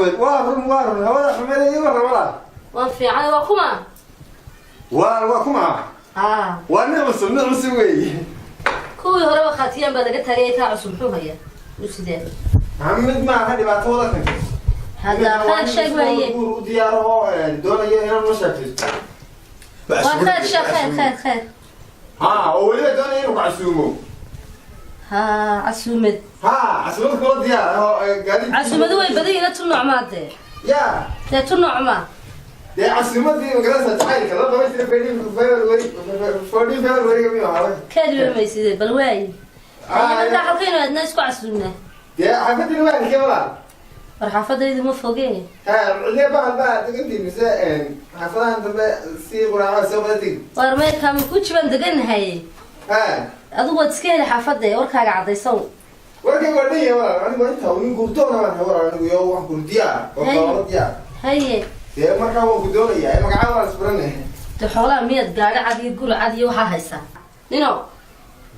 Maxamed, waa run, waa run. Hawada xumeeda ii warra, walaal. Waan fiican, waa kuma? Waa kuma? Aa. Waa nin cusub, nin cusub weeye. Kuwii horeba khaatiyaan baa laga taagay, kaa cusub muxuu hayaa u sidee? Maxamed, ma aha dhibaato wada keentay. Hadda khayr sheeg waaye. Guur u diyaaro oo doonaya inaan la sheekaysto. Waa khayr sheeg, khayr, khayr, khayr. Ha, oo weliba doonaya inuu ku casuumo. Ha, casuumad? Ha, casuumad kula diyaar oo gaadiid. Casuumadu way badan yihiin, tu nooc maa dee? Ya? Dee tu nooc maa? Dee casuumadii magaranaysa jacaylka la qaban jiray 14 February, 14 February miyuu ahaa? Kaadiba mayside, bal waaye. Haye, markaa halkaynu aadnaa isku casuumnaa? Dee xaafadina waa halkee, walaal? War xaafadaydu ma foge. Ha, cidee bahal baa degantiin mise xaafadahan dambe si quraaca soo qadatid? War meelkaa makuuji baan deganahay. Ha. Adigu waad iska heli xaafadda, warkaaga caddaysow. Warkayga waa dhan yahay, walaal. Anigu inta nin gurdoona baan ahay, walaal. Anigu yo wax gurdiya oo xoolo diyaar. Haye. Dee markaa waan ku doonayaa, magacaa waan isbarane. De xoolaha miyaad gaadho cad iyo guri cad iyo waxaa haysaa nino?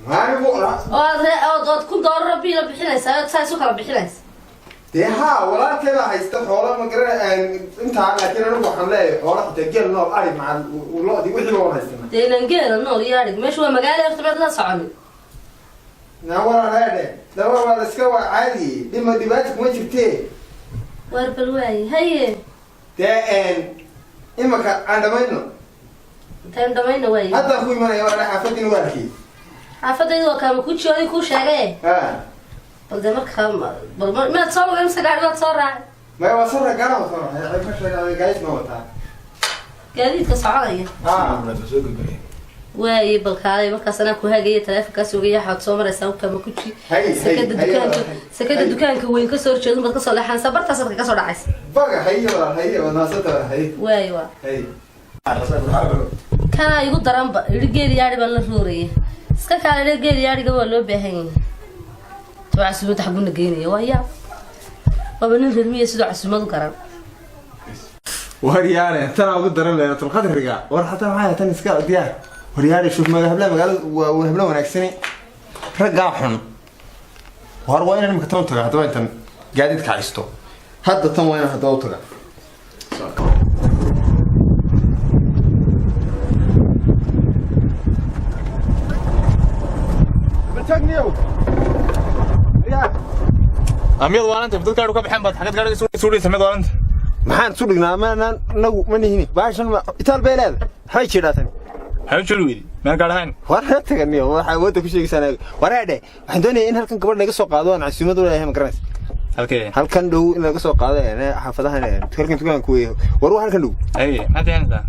Anigu Oo aad ree ood $1000 biila bixinaysaa, ood saa isu kala bixinaysa? Dee haa, walaalkay baa haysta xoola, ma garan intaa, laakiin anigu waxaan leeyahay xoola, xitaa geel nool, ari macal lo-di, wixii baan haysana. Dee ilan geela nool iyo adhig meeshu waa magaala, horta meed la soconin. Na walaal, heedhe, daba waa la iska, waa caadi, dhima dhibaata kuma jirtee. Waar bal waaye, haye. Dee imaka aan dhamayno. Intaan dhamayna waaye. Haddaan ku imanaya, walaal. Xaafadina waa arkay. Xaafadaydu waa kaama kuji oday kuu sheegay. Ha. Bal dee markaa bal miyaad soo lugay mise gaadhi baad soo raacay? Maya, waa soo gaara, waa soo raacay, ma sheegay, gaadiid ma wataa. Gaadiidka soconaya? Ha. Waaye, bal kaalay markaas, anaa ku hagaya, taleefonkaas ogaya, waxaad soo maraysaa kaama kuji. Hay, hay. Sakada hay, dukaanka. hay. Sakada. Hay. Dukaanka weyn kasoo horjeedun baad kasoo leexanaysaa, bartaasaad kaga soo dhacaysa. Baga, haye walaal, haye, waad mahadsantahay walaal, haye. Waaye, waa Hay. Kanaa igu daranba idhi, geel yaadhi baan la rooraya, iska kaale, geel yaadhiga waa loo baahan yahay. Too casuumada xaguna geynaya, waa yaab, waaba nin reer miya, sidoo casuumad u garan. Waryaale, tanaa ugu daran Laylatul Qadriga. War xataa maxay tan iska diyaar. Waryaale, shuf maga habla magaalada waa habla wanaagsani, raggaa xun. War waa inaan imika tan u taga haddaba, intan gaadiidka haysto hadda, tan waa inaan haddaba u taga. Miyad waalanta dad gaadhu ka baxeen baad xagad gaadhiga sudhaysa, miyad waalanta? Maxaan isu dhignaa? Maanaan nagu ma nihini baashan ma itaal bay leedahay, maxay jiidhaa tani? Maxay u jiri weydi meel gaadh ahayn? War ha taganiyo, waxa awoodda ku sheegaysaa. Wareedhe, waxaan doonayaa in halkan gabadh laga soo qaado aan casuumad u leeyahay, ma garanaysa? Halkee? Halkan dhow in laga soo qaado, xaafadahan, halkan dukaanku weeye. War waa halkan dhow. Haye, maxaad bixinaysaa?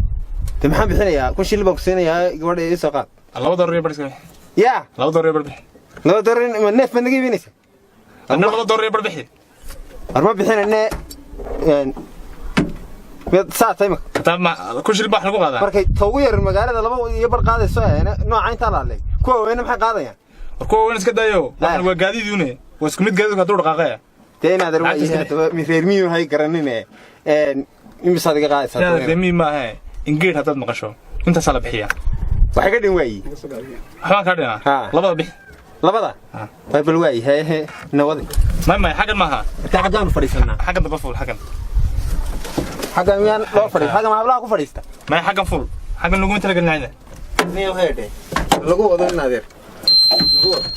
De maxaan bixinayaa? 1000 shilin baan ku siinayaa, gabadha ii soo qaad. $2 iyo bar iska bixi. Yaa? $2 iyo bar bixi. $2 ma neef baad naga iibinaysa? Adna $2 iyo bar bixi. War ma bixinane, mid saa tahay imaka. Hataa ma 1000 shilin baa wax lagu qaadaa? Markay ta ugu yar magaalada laba iyo bar qaadayso, nooca intaa la hadlay, kuwa waaweyna maxay qaadayaan? War kuwa weyn iska dayo, waxan waa gaadiiduune, waa isku mid gaadiidku hadduu dhaqaaqaya. Dee inaad Lacagta iska bixi. Reer reer miyuu hay garanine, imisaad iga qaadaysaa? Inaad reer miyi maahe, ingeed haddaad maqasho intaasaa la bixiyaa. Waxay ka dhin waayi. Waxbaan kaa dhinaa. Ha. Labada bixi. Labada? Ha. Way, bal waayi, haye he, nawadi. May, may, xaggan maaha. Marka xaggaanu fadhiisanaa? Xaggan damba fuul, xaggan. Xaggan miyaan loo fadhiis? Xaggan hablaha ku fadhiista. May, xaggan fuul, xaggan laguma talagelin cida. Niyo heedhe, lagu wado in adeer lagu wado.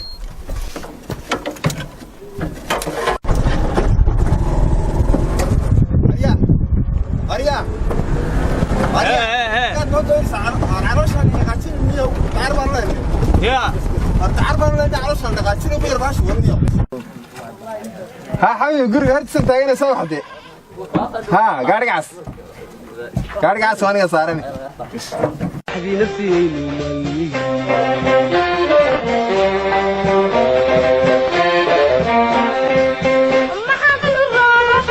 Arya, arya, arya. Hee. Kaad noo doonaysaa calooshaan dhaqaajin niyo, dacar baan leeyahay. Yaa. Dacar baan leeyahay, calooshaan dhaqaajin ugu yar baashu waniyo. Ha xabiib, guriga hortiisa taaganaysa waxde. Ha, gaadhigaas, gaadhigaas waa aniga saaran.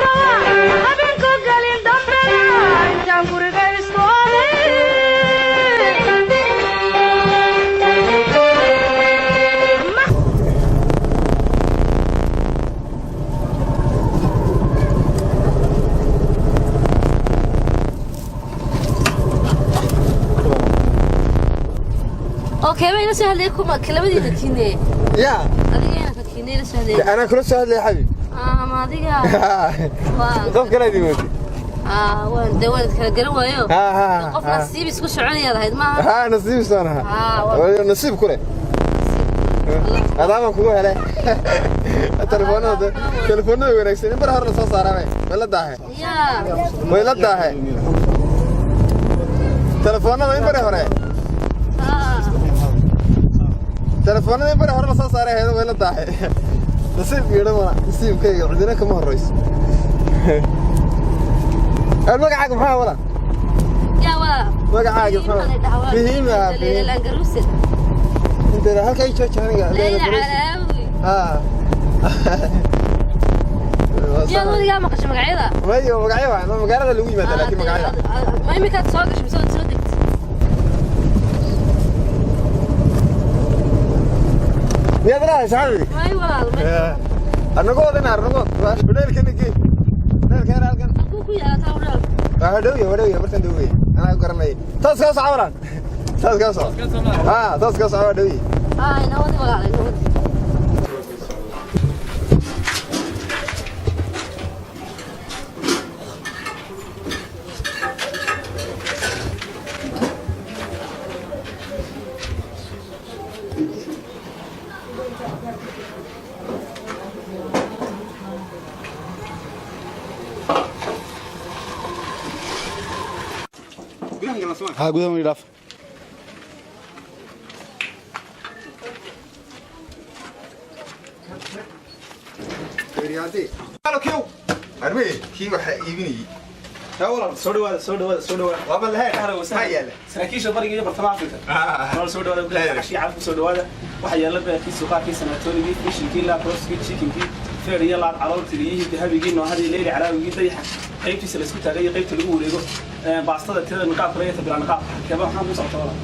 Habeenko galin dambena intaan guriga iskoolay. Oo keema ila soo hadlayay? Kuma labadiina kiine? Ya? Adiga inanka kiine ila soo hadlayay? Anaa kula soo hadlaya, xabiib. Ama Adiga. Qof kale idin wadi. Waan dee waan kala garan waayo. Ha ha. Qof nasiib isku soconayaad ahayd maaha? Ha, nasiib saan ahaa. Waa nasiib kule adaabaan kugu helay. Telefoonada, telefoonada wanaagsan in bar hore la soo saaraabay way la daahe. Yaa. Way la daahe telefoonada in bari hore. Telefoonada in bari hore la soo saaray heedo way la daahe. Nasiib yeedho mana nasiibkayga cidina kama horreyso. Magacaaga maxaa wala? Yaa waa. Magacaaga maxaa? Fihima. Leila Langarusin. Inta halka ay jooji aniga. Leila Calaawi. Ha. Yaa weligaa maqashay magacyada? Mayo, magacyo waa magaalada lagu yimaada, laakiin magacyada Ma iminkaad soo gashay mise waad soo degtay? Miyaad leedahay saxaabi? May walaal, may. Anagood in arnagood hodheelka nigi, hodheelka halkan. Halkuu ku yaala taa udhaal? Waa hadhowya, hadhowya bartan dhowey, anaa garanay. Toos kaa soco walaan, toos kaa soco. Ha, toos kaa soco, waa dhowye. Inawadi walaal, inawadi. Ha, gudaha ma dhaaf. Arbe kii waxa iibinayay. Yaa walaal, soo dhawaada, soo dhawaada, soo dhawaada. Waaba lahayn. Ahlan wa maxaa sahlan. Yaala. Saraakiisha bariga iyo bartamaha Afrika. Walaal, soo dhawaada. Leeyahay. Cashii calafku soo dhawaada. Waxaa yaala beerkii, suqaarkii, sanatoonigii, fishinkii, laabroskii, chickenkii, feer iyo laab, calool, tiriyihii, dahabigii, noohadii, leyli calaawigii, dayaxa qaybtiisa la isku taagay iyo qaybta lagu wareego. Baastada tirada niqaabka laga tabila niqaabka keeba waxaan ku socota walaal.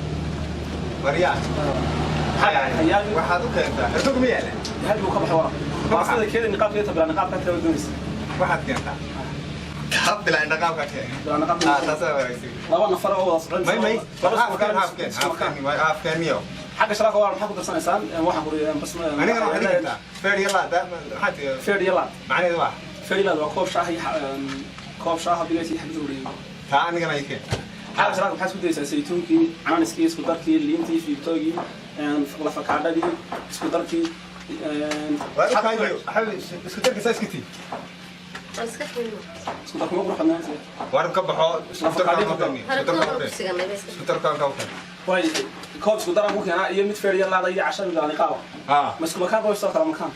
Waryaa. Maxaa dhacay? Hayaal. Waxaad u keentaa hertog ma yaala? Dahabi buu ka baxay walaal. Baastada keeda niqaabka iyo tabila niqaabka tirada doonaysa. Waxaad keentaa hab bilaa indhaqaabka keen. Bilaa niqaabka. Ah, taasaa wanaagsan. Laba nafar oo wada socon. May, may. Laba haafkeen, haafkeen, isku makaan. Haafkeen haafkeen miyo. Xagga sharaaka walaal maxaa ku darsanaysaan? Waxaan ku bas Anigana waxaad ii keentaa feer iyo laad maxaa tii? Feer iyo laad. Macnaheedu waa? Feer iyo laad waa koob shaah iyo koob shaah bigays iyo xabad wareego. Taa anigana ii keen. Xagga sharaaka maxaad isku dayaysaa? Saytuunkii, cananiskii, isku darkii, liintii, fiibtoogii, lafakaadhadii, isku darkii. Waa u kaayo xabi isku darka saa iska tii. Waa iska qiimo. Isku darkuma qurux badnaantii. Waar ka baxo isku darka ka keen. Isku Haragtooda darka ku ka keen. siganay bas. Isku darka ka keen. Waay, koob isku daraan ku keenaa iyo mid feer iyo laada iyo casha mid niqaaba. Ha. Ma isku makaan qoys oo kala makaan?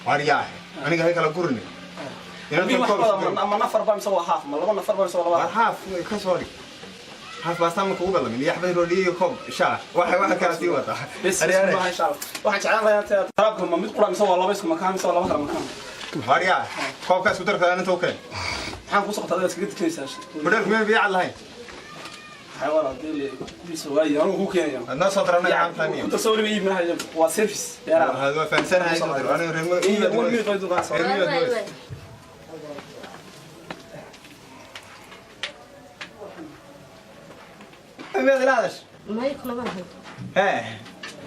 Waar yaa aniga hay kala gurini. Mid wax badan ama nafar ba mise waa haaf? Ma laba nafar ba mise waa laba? War haaf ka soo dhig. Haaf baastaan ma kugu balamin iyo xabad roodhi iyo koob shaah waxa kala sii wadaa. Bes maaha insha Allah. Waxaan jeclaan lahaa inta taraabka ma mid qura mise waa laba isku makaan mise waa laba kala makaan? Waar yaa koobka isku darka inta u keen. Maxaan ku socotaa iskaga dikinaysaa? Hodheelku meel biyo cad lahayn. Xayawaan hadii la kubiisa waayo anigu ku keenaya. Adnoo soo daranay aan fahmiyo. Ku darso weliba iib maahayo, waa service dheeraad. Hada waa fahansanahay, soo dir aniga reer Iyo one minute way duqaan. Reer Waay, waay, waay. Miyaad ila hadashay? May, kulama ahayn. Hee.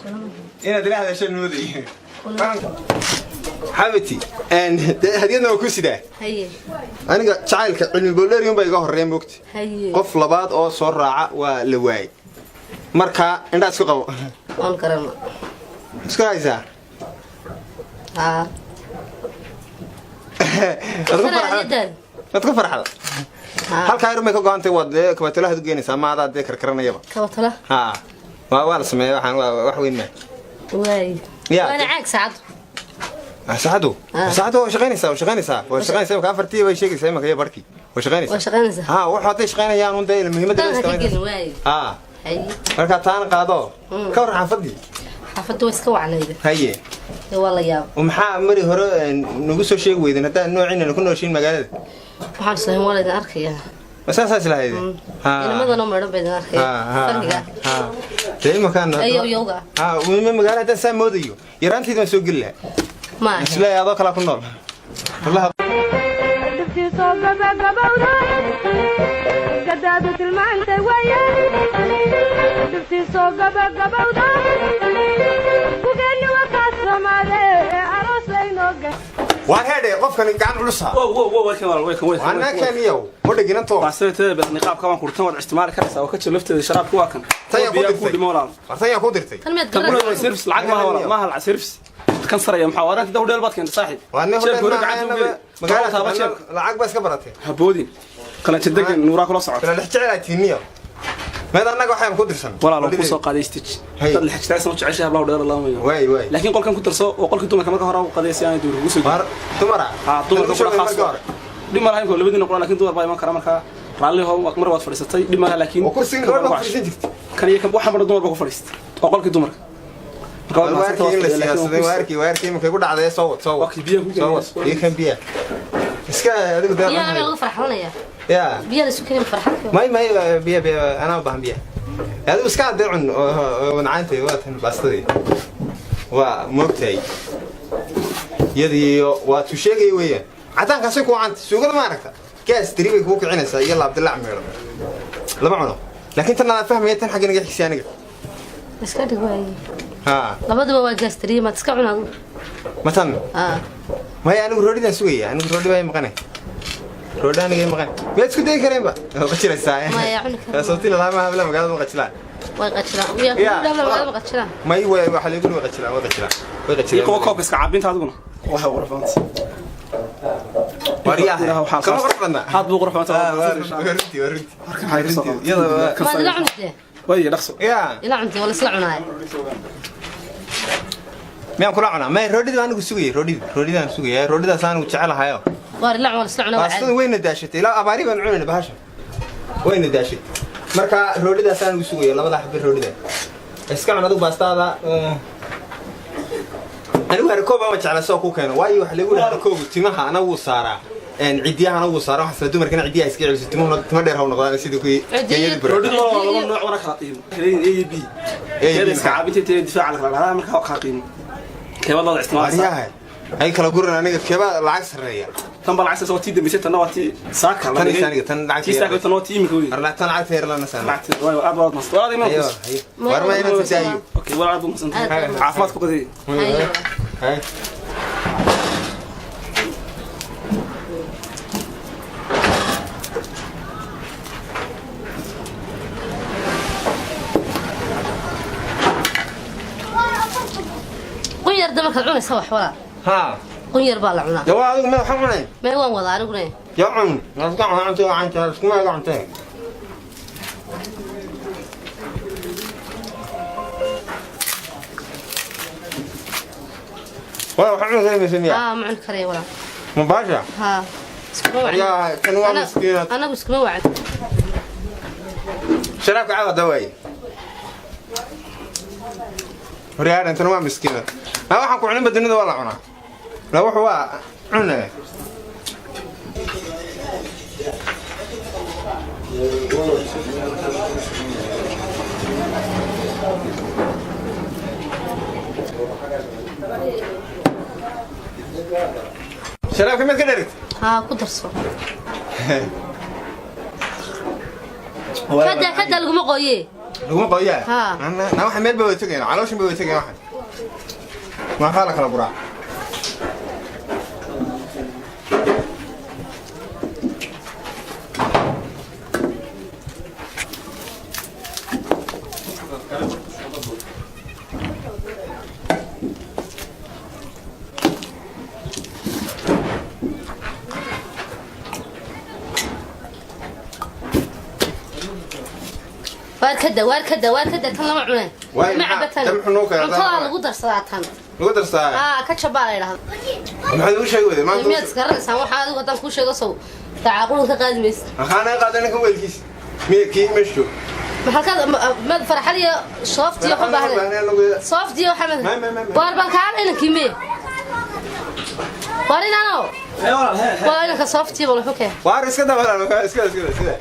Kulama ahayn. Inaad ila hadashay mooday. Kulama. Xabiti dee hadiyadna waa ku sidaa. Haye. Aniga jacaylka cilmi boolerium baa iga horreeya moogta. Haye. Qof labaad oo soo raaca waa la waayay, marka indhaa isku qabo. Waan garana. Isku haysaa? Haa. Waad ku farxda. Hadiyadaada. Waad ku farxda. Haa. Halkaa yar may ka go-antay, waad dee kabatolahaad u geenaysaa ama adaa dee karkaranayaba. Kabatala. Ha, waa la sameeya waxaan waa wax weyn maa. Waay. Ya. Waana caag saacadu. Saacadu. Ah. Saacadu waa shaqaynaysaa, waa shaqaynaysaa, waa shaqaynaysaa. Imaka afartii bay sheegaysaa imaka iyo barkii waa shaqaynaysaa. Waa shaqaynaysaa. Ha, wax hadday shaqaynayaan un dee muhiimadda Tan ha ka way. gelin waay. Ha. Haye. Marka taana qaado. Ka war xaafadii? Xaafadda waa iska wacnayda. Haye. Dee waa la yaaba. Maxaa mari hore nagu soo sheegi weyden haddaan noociina ku nooshiin magaalada? Waxaan islahayn waa laydin arkayaa. Ma saasaa islahayd? Inamadana meedhan ba idin arkaya. Farqiga. Dee imakaan Ayow yowga. Ha, magaala haddaan saa moodayo yaraanteyd waan soo geli lahaa. Ma aha. Isleeyahay adoo kalaa ku nool wallahi. Dhibtiisoo gabagabowday gadaadu tilmaantay waye, dhibtiisoo gabagabowday gugeenni waa kaa samaade aroos laynoo ga Waan heedhe qofkan gacan culusa. Wow wow wow, way kan walaal, way kan, way kan. Waa kan iyo hodhiginanto. Baastada tirada badan niqaabka waan kurtan, waad isticmaali karaysaa oo ka jir lafteeda sharaabka waa kan. Tan yaa ku Biyaa dirtay. Dhimo walaal. War tan yaa ku dirtay. Tan miyaad Tan garanaysaa? kuna waa service, lacag maaha walaal, maaha lacag service. Kan saraya maxaa waran dad hodheel baad keentay saaxiib. Waa nin Jeebka hore hodheel gacanta u geli. magaalada Taaba jeebka. Lacag baa iska baratay. Haboodin. Qalanjir degan nuuraa kula socota. Kala dhex jecelaa tiiniyo. Meed annaga waxaan ku dirsan. Walaal waan ku soo qaaday stitch. Hey. Dad lix jitaagsan u jeceshahay hablaha hodheelada lama. Waay waay. Laakiin qolkan ku darso oo qolkii dumarka marka hore u qaday si aanay duur ugu soo War dumara. Ha, dumarka Lagu sheegay kula khaas. Marka hore. Dhib ma lahayn ko labadiina qola, laakiin dumar baa iman kara markaa. Raalli hoo mar waad fadhiisatay, dhib ma laha laakiin Oo kursiga gabadha ku fadhiisan jirtay. Kan iyo kan waxaan mar dumar baa ku fadhiistay. Waa qolkii dumarka. Marka waad Waa mahadsantahay, arkay in la waad fadhidaa, laakiin siyaasaday, waa arkay, waa arkay iminka igu dhacday, soo wad, soo wad. Waa kii biyaha ku Soo wad. keenay. Iyo kan biyaha. Iska adigu dee. Biyaha meel lagu farxalanaya. Ya. Biyaha la isu keenay farxalka. May may biya biya, anaa u baahan biya. Adigu iska adee cun oo wancaantay, waa tan baastadii. Waa moogtahay. Iyadii waa tu sheegay weeyaan. Cadaankaasay ku canta suugada ma aragta. Gaas tiri bay kuu kicinaysaa iyo laabdilaac meedho. Lama cuno. Laakiin tan aan fahmaya, tan xagga naga xigsi aniga. Iska dhig waaye. Ha. Labaduba waa gaastariye, maad iska cunaa adigu. Ma tan. Ah. Maya, anigu roodhidaan sugaya, anigu roodhi baa ii maqanay. Roodhi aniga ii maqan. Miyaad isku dayi kareenba? Waa qajiraysaa. Maya, cuni karaan. Sababtii lalaama habla magaalada ma qajilaan. Way qajilaan. Ya. Yaa ku dhaw magaalada qajilaan. May way, waxaa lagu yidhi way qajilaan, way qajilaan. Way Iyo qajilaan. kuwa koobka iska caabinta adiguna. Waxay qurux badantay. Waryaha. Ilaah, waxaa Kama qurux badnaa. Aad buu qurux badantay. Ah, waa runtii, waa runtii. Warkan waxay ka soo Runtii. Iyada waa- Maad ila cuntee? Way dhaqso. Ya. Ila cuntee wala isla cunaaya. Miyaan kula cunaa? May, roodhida anigu sugayay, roodhida. Roodhidaan sugayay. Roodhidaas anigu jecelahayo. Waar ila cun wala isla cunaa waa Baastada caadi. wayna daashatay. Ilaa abaari baan cunayna bahasha. Wayna daashatay. Marka roodhidaas anigu sugayay, labada xabbi roodhida. Iska cun adigu baastaada. Anigu harikoob ama jecla soo ku keeno. Waayo waxa lagu yidhaha harikoobu timaha ana wuu saaraa. Ciddiyahana wuu saaraa. Waxaasna dumarkana ciddiyaha iska celiso. Timuhuna timo dheer ha u noqdaan sidii kuwii Ciddiyo- geeyadii bure. Roodhidu waa laba nooc wana kala qiimo. A iyo B. A iyo B. Keeda iska caabinta iyo difaaca la kala dhahdaa markaa waa kala qiimo. Keebad looda isticmaalaysaa. Waryahay. Ay kala guran aniga keebaa lacag sarreeya. Tan baa lacag soo tii dambeysay, tanna waa tii saaka la Tan dhigay. is aniga, tan lacagta Tii saaka, yar. tan waa tii imika weyn. War tan lacagta yar lana saarno. Lacagta waa aad baad mahadsan. Walaal imaan Hayo, kus. hayo. War ma inaad tidaayo. Okay, walaal aad buu mahadsantahay. Aad baad mahadsan. Caafimaad ku qadiyay. Hayo. Hayo. Qun yar markaad cunaysa wax walaa. Ha. Qun yar baa la cunaa. Dee waa adigu ma waxaan cunay. Mee waan wadaa aniguna. Ya cun. Iska cun cunto cunto iskuma iga cuntay. Waa waxaan cunay maysan miyaa? Ah, ma cuni karaya walaa. Ma baasha? Ha. Iskuma wacin. Yaa kan waa miskiinad. Anagu iskuma wacin. Sharaabka caawa dawaay. Horyaadhan tan waa miskiinad. Ma waxaan ku cunin dunida waa la cunaa. La wuxuu waa cunay. Sharaabka mid ka dherigtay? Ha, ku darso. Kada kada laguma qooye. Laguma qoyaa? Ha. Na waxa meel bay wada tegayaan, calooshan bay wada tegayaan waxan. Maxaa la kala guraa? Waar kada waar kada waar kada, tan lama cunay. Waay, Ma maxaa- cabatan. tan muxuu noo keenay? Cuntada lagu darsadaa tan. Lagu darsaa? Ah, ka jabaa la yidhaahdaa. Maxaad ugu sheegi weyday maanta? Miyaad isgaranaysaan waxaa adigu haddaan kuu sheego sow dacaaqulun ka qaadi maysa. Maxaa naga qaaday ninkan weelkiis? Miya kii meesha joog? Maxaa ka mad farxad iyo sooftiyo ku baahday? Sooftiyo waxa mad. May, may, may, may. Waar bal kaan inankii mee. Waar inaano. Ee walaal, hee. Waa inanka sooftiyo bal wuxuu keen. Waar iska daa walaal, iska iska iska.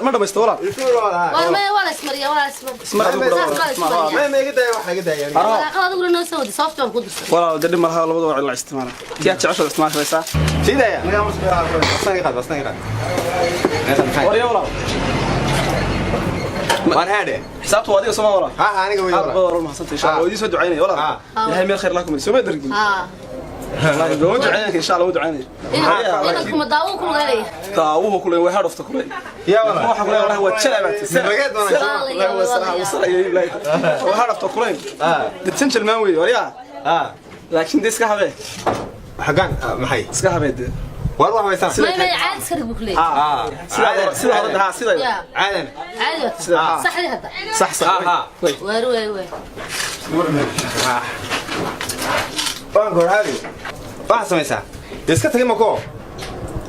Ma dhamaysto walaal. Iska walaal. Waar mee waa la ismariyaa, waa la ismariyaa. Ismar adigu Saas walaal. baa la ismariyaa. May may iga daaya, waxa iga daaya. Haro. Walaaqada adiguna noo soo wadi soofti baan ku dirsan. Walaal dee dhib ma laha, labada waa la isticmaalaa. Tii aad jeceshahay isticmaali karaysaa. Sii daaya. Basna iga qaad, basna iga qaad. Meeshan maxay? Warya walaal. Waar haadhe. Xisaabtu waa adiga soo ma walaal. Ha ha, aniga way Aad baad walaal. walaal mahadsantahay insha Allah. Waa idiin soo ducaynaya walaal. Ah. Ilaahay meel khayr la ku mariyo. Soo ma dhargin. Ah. Waa ducaynaya, insha Allah, waa ducaynaya. Inankuma daawuu ku lugeynaya. Daawuhu kulay waa head of the kulay. Yaa walaal. Waxa kulay wallahi waa jalabaat. Rageed baan. Wallahi waa salaam wasalaam. Waa head of the kulay. Dad gentleman wey waryaa. Laakiin de iska habee. Xagaan maxay? Iska habee de. War wax haysan. May may, caadi iska dhig buu ku leeyahay. Sida sida hore, ha, sida. Yaa. Caadan. Caadi waa Sida. saxdii hadda. Sax sax. Way. Waar waar waar. Waan goor habi. Waxaad samaysaa dee iska tagay mako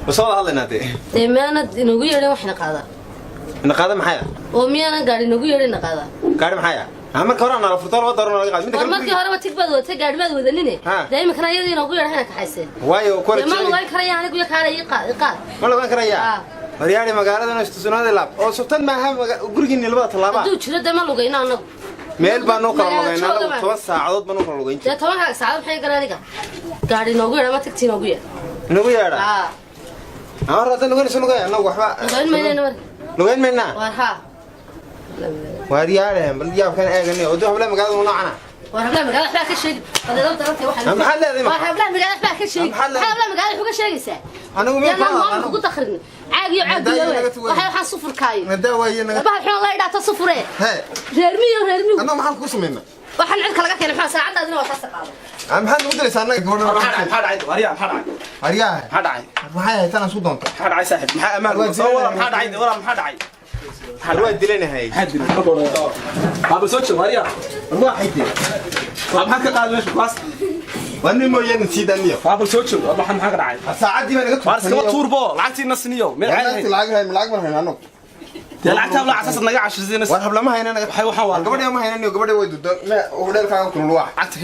ma soo wada hadlaynaa dee. Dee miyaanad inoogu yeedhin waxna qaadaa? Ina qaada maxaya? Oo miyaanan gaadhi inoogu yeedhin na qaadaa? Gaari maxaya? Ah, marka hore nala furto laba doolar laga qaad midda War kale. Markii horeba tig baad wadatay, gaadhi maad wadanine. Ha. Dee iminkana iyada inoogu yeedha hana kaxaysee. Waayo ku Dee ma lugayn karaya anigu iyo kaala ii qaad ii qaad. Ma lugan karayaa? Ah. Horyaari magaaladan istusnaada laab oo sultan maaha gurigiinni labada tallaaba. Hadduu jiro dee ma lugayno anagu. Meel baan noo kala Magaalo lugaynaa jooga anagu baan. 10 saacadood baan u kala lugayn. Dee 10kaaga saacadood maxay garan aniga? Gaadhi inoogu yeedha ama tagti inoogu yeedha. Inagu yeedha. Haa. Ama hadda lugaynayso lugay anagu waxba. Lugayn maynayna mar. Lugayn maynaa. Waar haa. Waaryaare bal yaabkan eeganay oo dee hablaha magaalada noocana. War hablaha magaalada waxbaa ka sheegi badeedo darantay waxaa. Ah, maxaad leedahay War hablaha magaalada waxbaa ka sheegi. Maxaad leedahay? Maxaa hablaha magaalada wax uga sheegaysaa? Anigu meel Yaan kala maamulka ku dakhrin caag iyo caag. Nadaa Iyo naga tuway. waxay waxaan sufurkaayo. Nadaa waaye naga. Bahal xun la idhaata sufure. Hee. Reer miyo reer miyo. Annagu maxaan kuu samaynaa? Waxaan cid kalaga keenay maxaa saacadaadina waa taas qaado. Ah, maxaad nagu dilaysaa annaga gabadha? Maxaa dhacay? Maxaa dhacay waryaa? Maxaa dhacay? Aryaha. Maxaa dhacay? Maxay ahayd tan isku doonta? Maxaa dhacay saaxiib? Maxaa ammaan Waa soo wada dilanay. Maxaa dhacay walaa? Maxaa dhacay? Waa dilanahay. Maxaa dilay marka hore? Baaba soo joog waryaa. Waa xidde. Waa maxaad ka qaaday meesha kuwaas? Waa nin mooyaan sii daaniyo. Baaba soo joog, waa maxaa ka dhacay? Saacaddii baa naga. Waar iskaba tuurbo lacagtiina siniyo meel caadi ahayn. Lacag hayn, lacag ma hayno annagu. Dee lacagta habla casaasad naga cashisiinaysa. War hablama hayna naga. Waxay waxaan waa Gabadhi ma haynan, gabadhi way dudo. Me dheelkaaga kulul wax. Lacagta.